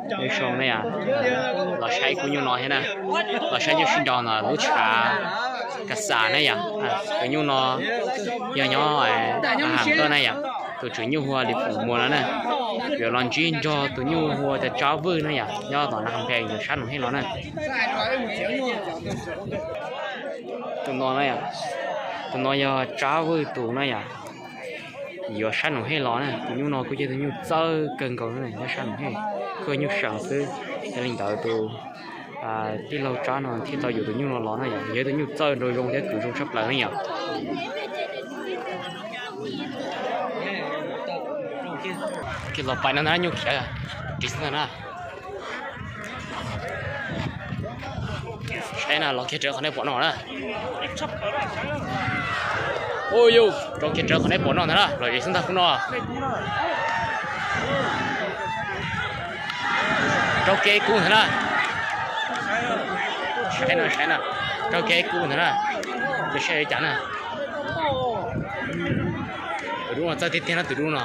Nyob zoo na yom, los saib kuv nyuj no thiab na, los saib nyuj sib nraus ntawm lub tshav kas xas na yom. Tus nyuj no yog nyob Ham tuaj na yom, tus tswv nyuj hu ua Lis Pum Muas no na. Yuav los ntsib nrog tus nyuj hu ua Tsab Vwj na yom, nyob tom Nas Khas Phes yuav sab Noom Hej los na. Tus no na yom, tus no yog Tsab Vwj tus na yom, yuav sab Noom Hej los na. Tus nyuj no kuj yog tus nyuj txawj kawg nkaus na, nyob sab Noom Hej kuj yog nyuj seem xwb. Yog li ntawd tus tij laug Tsab no thiaj tau yuav tus nyuj no los na yom, yog tus nyuj txawj nrau zoo thiab kwv zoo tshaj plaws na yom. Kiag los pais no ntag, nyuj khiav ris xwb ntag na. Saib na, los kiag rawv qhov nej pom no na. Ua yus rau kiag rawv qhov nej pom no ntag na, los ris xwb ntag khub no. Rau kev kub ntag na. Saib na, saib na, rau kev kub ntag na. Ces saib li cas na. Tus dub no txawj tiag tiag no, tus dub no.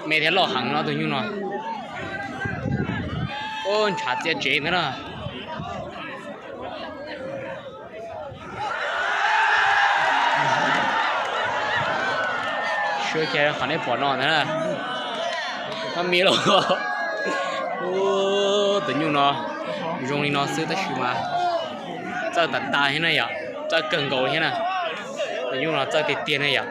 Me thiab loj heev no tus nyuj no. Ub, ntshav txias tsev ntag na. Saib kiag qhov nej pom no ntag na. Maj mim los. Ub, tus nyuj no zoo li no xwb tab sis mas txawj tas tas thiab na yom, txawj kawg nkaus thiab na. Tus nyuj no txawj tiag tiag na yom.